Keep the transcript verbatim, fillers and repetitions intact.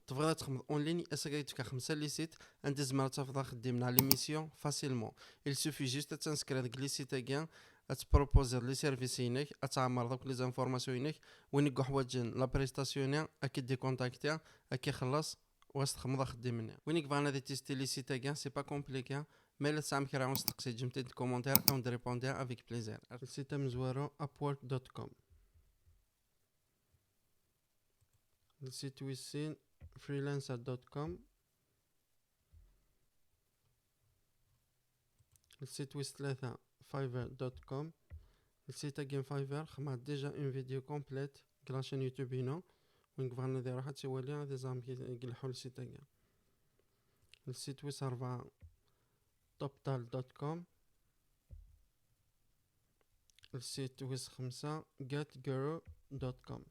Tebɣiḍ ad txedmeḍ en ligne, ass-agi ad k-d-fkeɣ xemsa les sites anda tzemreḍ ad tafeḍ axeddim neɣ l'émission facilement. Il suffit juste ad tinscrire deg les sites-agi, ad tproposiḍ les services-inek, ad tɛemmreḍ akk les informations-inek. Win i yuḥwaǧen la prestation-nni, ad k-id-ikontakti, ad k-ixelleṣ, u ad s-txedmeḍ axeddim-nni. Win i yebɣan ad itesti les sites-agi, c'est pas compliqué. Ma yella tesɛam kra n usteqsi, ǧǧemt-t-id deg commentaire, ad wen-d-répondiɣ avec plaisir. Le site amezwaru upwork dot com. Le site wis sin freelancer dot com. Le site wis tlata fiverr dot com. Le site-agi n Fiverr xedmeɣ déjà une vidéo complète deg la chaîne YouTube-inu. Win yebɣan ad iruḥ ad tt-iwali, ad iẓer amek i ileḥḥu le site-agi. Le site wis rebɛa toptal dot com. Le site wis xemsa get guru dot com.